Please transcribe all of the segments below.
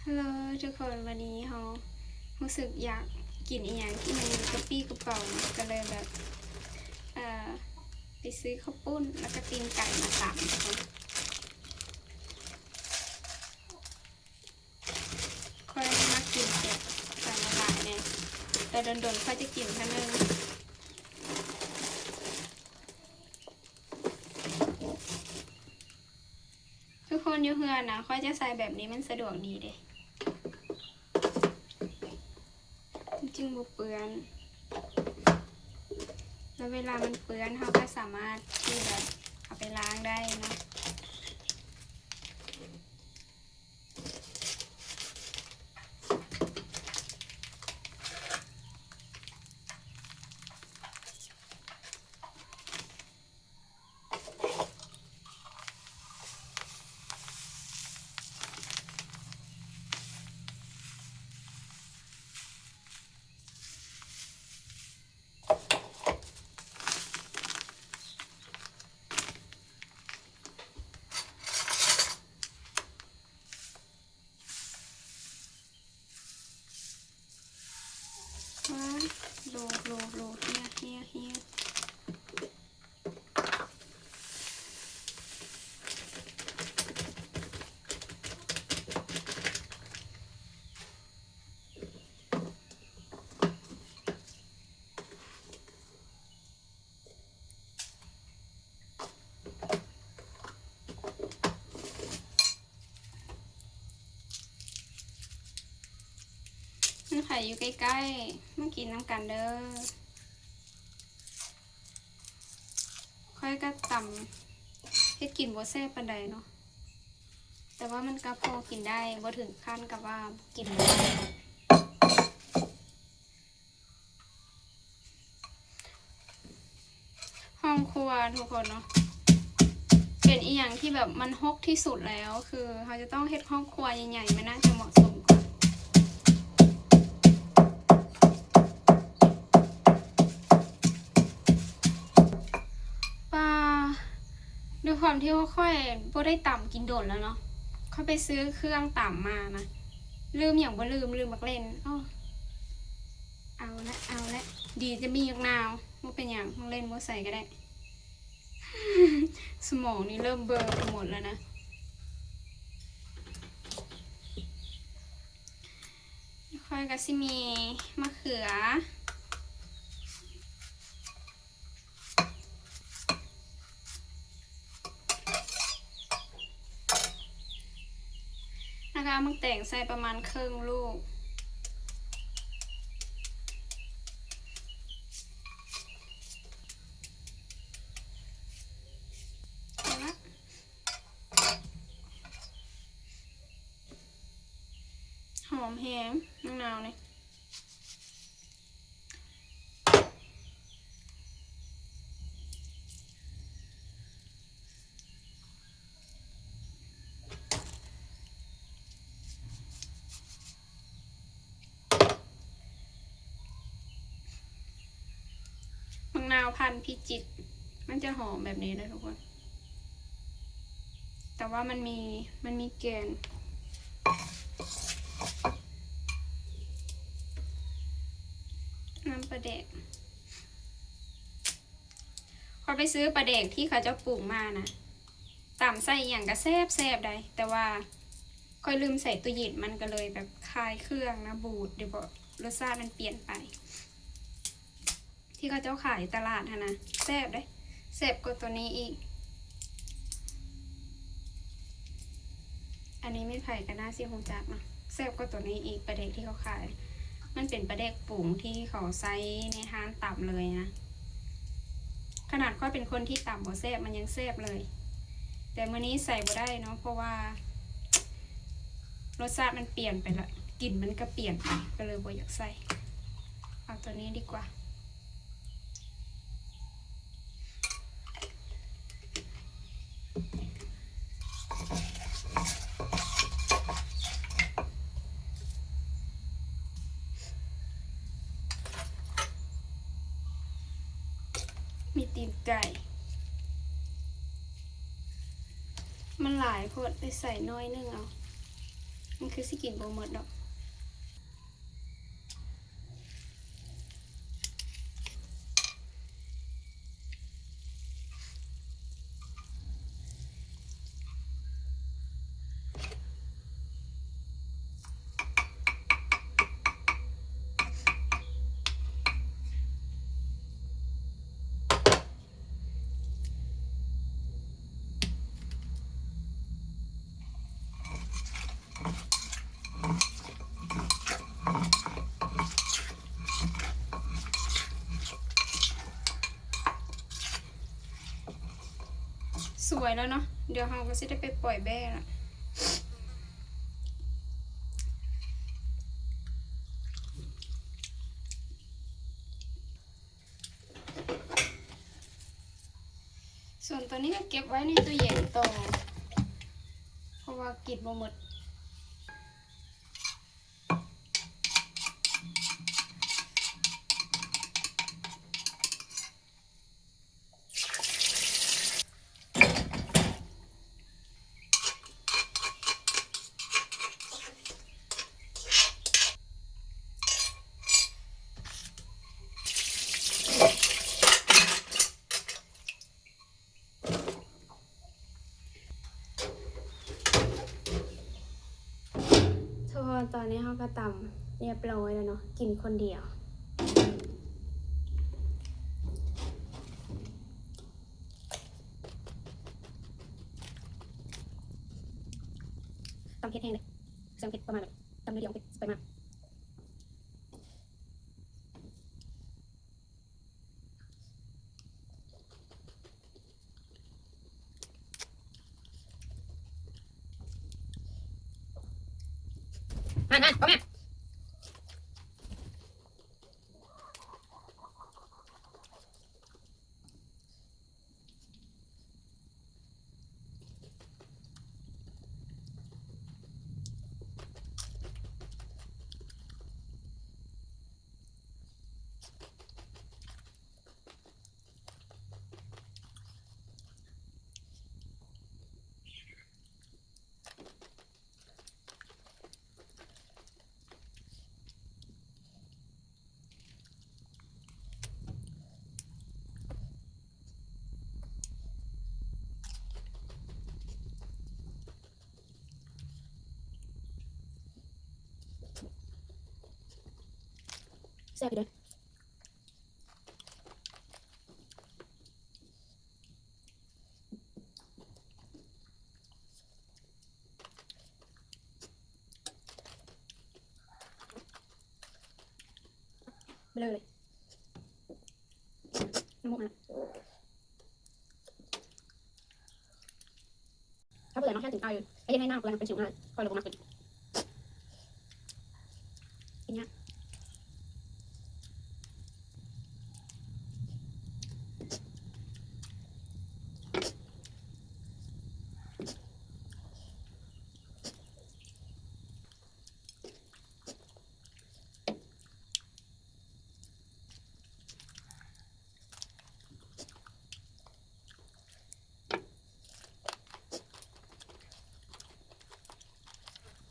Hello ທຸກຄົນ, ວັນນີ້ເຮົາຮູ້ສຶກຢາກກິນອີ່ຫຍັງທີ່ມັນກະປີ້ກະເປົາເນາະ, ກໍເລີຍແບບ ເອີ ໄປຊື້ເຂົ້າປຸ້ນ ແລ້ວກໍຕີນໄກ່ມາຕຳທຸກຄົນ. ຂ້ອຍມັກກິນເຜັດ ໃສ່ຫຼາຍໆແດ່, ແຕ່ດົນໆຂ້ອຍຈະກິນເທື່ອໜຶ່ງ. ທຸກຄົນ, ຢູ່ເຮືອນນະ ຂ້ອຍຈະໃສ່ແບບນີ້ ມັນສະດວກດີເດ້, ມັນຈຶ່ງບໍ່ເປື້ອນ. ແລ້ວເວລາມັນເປື້ອນ ເຮົາກໍສາມາດທີ່ແບບເອົາໄປລ້າງໄດ້ເນາະ. ວ້າ ໂລ ໂລ ໂລ ເຮຍ ເຮຍ ເຮຍ. ຄັນໃຜຢູ່ໃກ້ໆ ມາກິນນຳກັນເດີ. ຂ້ອຍກໍຕຳ ເຮັດກິນບໍ່ແຊບປານໃດເນາະ, ແຕ່ວ່າມັນກໍພໍກິນໄດ້, ບໍ່ເຖິງຂັ້ນກັບວ່າກິນບໍ່ໄດ້. ຫ້ອງຄົວທຸກຄົນເນາະ ເປັນອີ່ຫຍັງທີ່ແບບມັນຮົກທີ່ສຸດແລ້ວ, ຄືເຮົາຈະຕ້ອງເຮັດຫ້ອງຄົວໃຫຍ່ໆ ມັນໜ້າຈະເໝາະສົມກວ່າ. ປາ ດ້ວຍຄວາມທີ່ວ່າຂ້ອຍບໍ່ໄດ້ຕຳກິນດົນແລ້ວເນາະ, ຂ້ອຍໄປຊື້ເຄື່ອງຕຳມານະ, ລືມຫຍັງບໍ່ລືມ, ລືມໝາກເລັ່ນ. ເອົາລະ ເອົາລະ, ດີຈະມີໝາກນາວ, ບໍ່ເປັນຫຍັງ, ໝາກເລັ່ນບໍ່ໃສ່ກໍໄດ້. ສະໝອງນີ້ເລີ່ມເບີໄປໝົດແລ້ວນະ. ຂ້ອຍກໍຊິມີມະເຂືອ ແລ້ວກໍເອົາໝາກແຕງໃສ່ປະມານເຄິ່ງລູກ. ເອົາລະ ຫອມແຮງ ໝາກນາວນີ້. ໝາກນາວພັນພິຈິດ ມັນຈະຫອມແບບນີ້ເດີທຸກຄົນ, ແຕ່ວ່າມັນມີ ມັນມີແກ່ນ. ນ້ຳປາແດກ ຂ້ອຍໄປຊື້ປາແດກທີ່ເຂົາເຈົ້າປຸງມານະ, ຕຳໃສ່ອີ່ຫຍັງກໍແຊບໆໄດ໋, ແຕ່ວ່າຂ້ອຍລືມໃສ່ຕູ້ເຢັນ ມັນກໍເລີຍແບບຄາຍເຄື່ອງນະ, ບູດ ເດ ບໍ່ ລົດຊາດມັນປ່ຽນໄປ. ທີ່ເຂົາເຈົ້າຂາຍຕະຫຼາດຫັ້ນນະ ແຊບເດ້, ແຊບກວ່າຕົວນີ້ອີກ. ອັນນີ້ແມ່ນໃຜກໍໜ້າຊິຮູ້ຈັກເນາະ, ແຊບກວ່າຕົວນີ້ອີກ. ປາແດກທີ່ເຂົາຂາຍ ມັນເປັນປາແດກປຸງທີ່ເຂົາໃຊ້ໃນຮ້ານຕຳເລີຍນະ. ຂະໜາດຂ້ອຍເປັນຄົນທີ່ຕຳບໍ່ແຊບ ມັນຍັງແຊບເລີຍ, ແຕ່ມື້ນີ້ໃສ່ບໍ່ໄດ້ເນາະ ເພາະວ່າລົດຊາດມັນປ່ຽນໄປລະ, ກິ່ນມັນກໍປ່ຽນໄປ, ກໍເລີຍບໍ່ຢາກໃສ່. ເອົາຕົວນີ້ດີກວ່າ. ມີຕີນໄກ່ ມັນຫຼາຍໂພດ ໄດ້ໃສ່ໜ້ອຍໜຶ່ງເອົາ. ມັນຄືຊິກິນບໍ່ໝົດດອກ. ສວຍແລ້ວເນາະ, ດຽວເຮົາກໍຊິໄດ້ໄປປ່ອຍແບ້ລະ. ສ່ວນຕົວນີ້ກໍເກັບໄວ້ໃນຕູ້ເຢັນຕໍ່ ເພາະວ່າກິນບໍ່ໝົດ. ທຸກຄົນ ຕອນນີ້ເຮົາກໍຕຳຮຽບຮ້ອຍແລ້ວເນາະ, ກິນຄົນດຽວ. ຕຳເຜັດແຮງເດ້, ສັ່ງເຜັດປະມານແບບ ຕຳໜ້ອຍດຽວເອົາເຜັດໄປມາກ. ຫັ້ນໆ ເອົາແມ່. ແຊບຢູ່ເດ້. ເລີຍ ນ້ຳມູກມາ. ຖ້າເບື່ອເນາະ ແທນກິນໄກ່ ໄປເຮັດໄຮ່ນາ ເບື່ອນຳເປັນຊິວງ່າຍ ຂ້ອຍເລີຍບໍ່ມັກກິນ ກິນຍາກ. ແ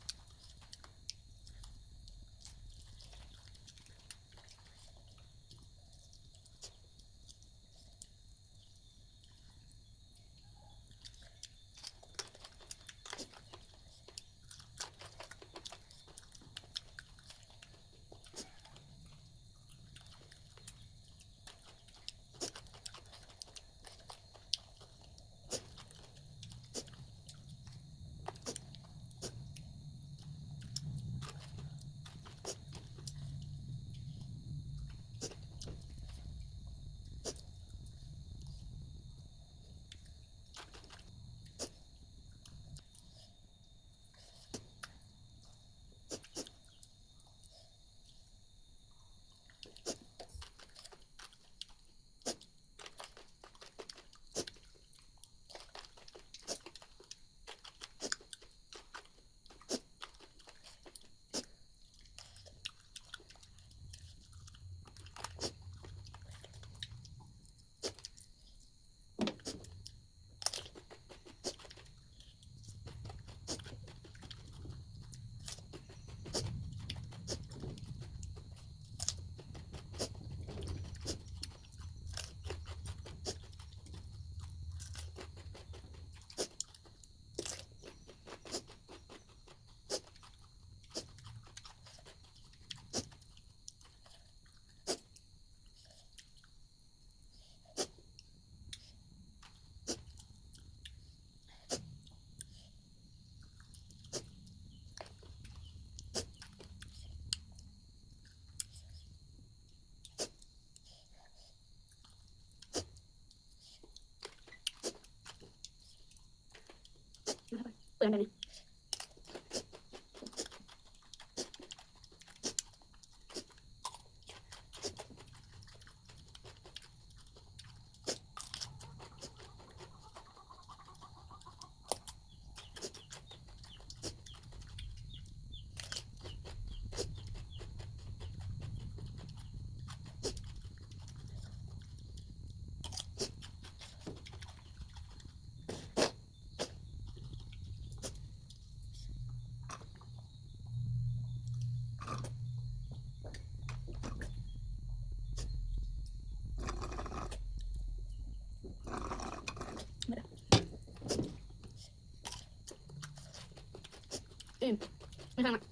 ປື້ອນແບບນີ້. ອືມ ໄປທາງນັ້ນ.